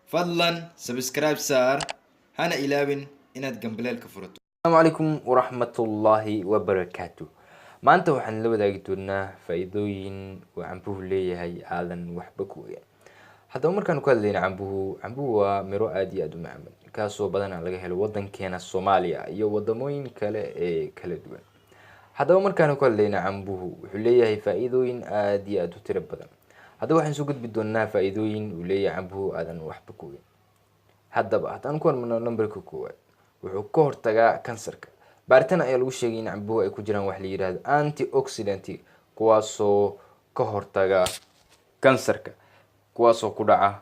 Fadlan subscribe saar, hana ilaawin inaad gambaleelka furato. Asalaamu calaykum waraxmatullaahi wabarakaatu. Maanta waxaan la wadaagi doonaa faa-iidooyin uu cambuhu leeyahay aadan waxba ku ogaan. Haddaba markaanu ka hadlayna cambuhu, cambuhu waa miro aada iyo aada u macaan, kaasoo badanaa laga helo wadankeena Soomaaliya iyo wadamooyin kale ee kala duwan. Haddaba markaanu ka hadlayna cambuhu, wuxuu leeyahay faa-iidooyin aada iyo aada u tiro badan. Haddaba waxaan soo gudbi doonaa faa-iidooyin uu leeyahay cambuhu aadan waxba ku ogaan. Haddaba haddaan ku hormarno numberka koowaad, wuxuu ka hortagaa kansarka. Baaritaan ayaa lagu sheegay in cambuhu ay ku jiraan wax la yihahdo antioxidant, kuwaasoo ka hortaga kansarka, kuwaasoo ku dhaca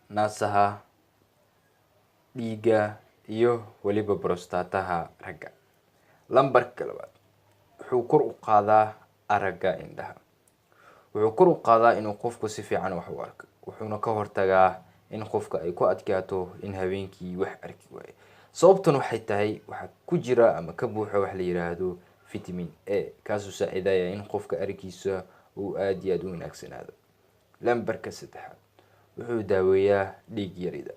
naasaha, dhiigga iyo weliba prostataha ragga. Lambarka labaad, wuxuu kor u qaadaa aragga indhaha. Wuxuu kor u qaadaa inuu qofku si fiican wax u arko, wuxuuna ka hortagaa in qofka ay ku adkaato in habeenkii wax arki waayo. Sababtan waxay tahay waxaa ku jira ama ka buuxa wax la yiraahdo vitamin A, kaasoo saacidaya in qofka araggiisa uu aada iyo aada u wanaagsanaado. Lambarka saddexaad, wuxuu daaweeyaa dhiig yarida.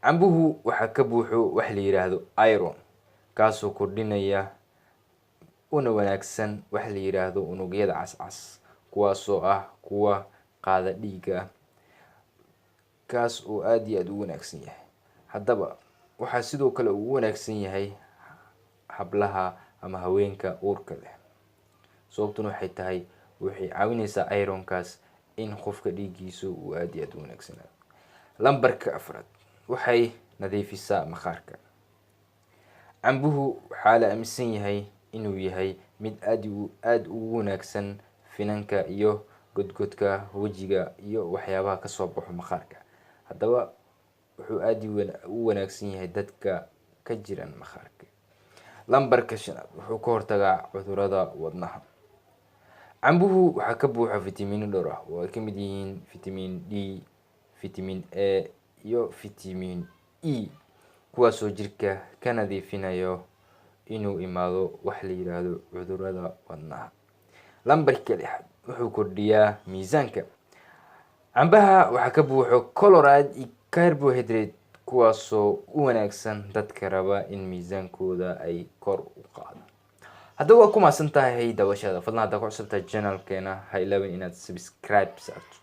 Cambuhu waxaa ka buuxo wax la yiraahdo iron, kaasoo kordhinaya una wanaagsan wax la yiraahdo unugyada cascas, kuwaasoo ah kuwa qaada dhiigga, kaas oo aada iyo aada u wanaagsan yahay. Haddaba waxaa sidoo kale uu u wanaagsan yahay hablaha ama haweenka uurka leh. Sababtuna waxay tahay waxay caawineysaa ironkaas in qofka dhiiggiisu uu aada iyo aada u wanaagsanaado. Lambarka afraad, waxay nadiifisaa maqaarka. Cambuhu waxaa la aaminsan yahay inuu yahay mid aada aada ugu wanaagsan finanka iyo godgodka wejiga iyo waxyaabaha kasoo baxo maqaarka. Haddaba wuxuu aada u wanaagsan yahay dadka ka jiran maqaarka. Lambarka shanaad, wuxuu ka hortagaa cudurada wadnaha. Cambuhu waxaa ka buuxa fitamiino dhowr ah oo ay ka mid yihiin vitamin D, vitamin A iyo vitamin E, kuwaasoo jirka ka nadiifinayo inuu imaado wax la yiraahdo cudurada wadnaha. Lambarka lixaad, wuxuu kordhiyaa miisaanka. Cambaha waxaa ka buuxo calorie iyo carbohydrate, kuwaasoo u wanaagsan dadka raba in miisaankooda ay kor u qaadaan. Haddaba waa ku mahadsan tahay daawashada. Fadlan haddaa ku cusubtahay channelkeena, ha ilaawin inaad subscribe saarto.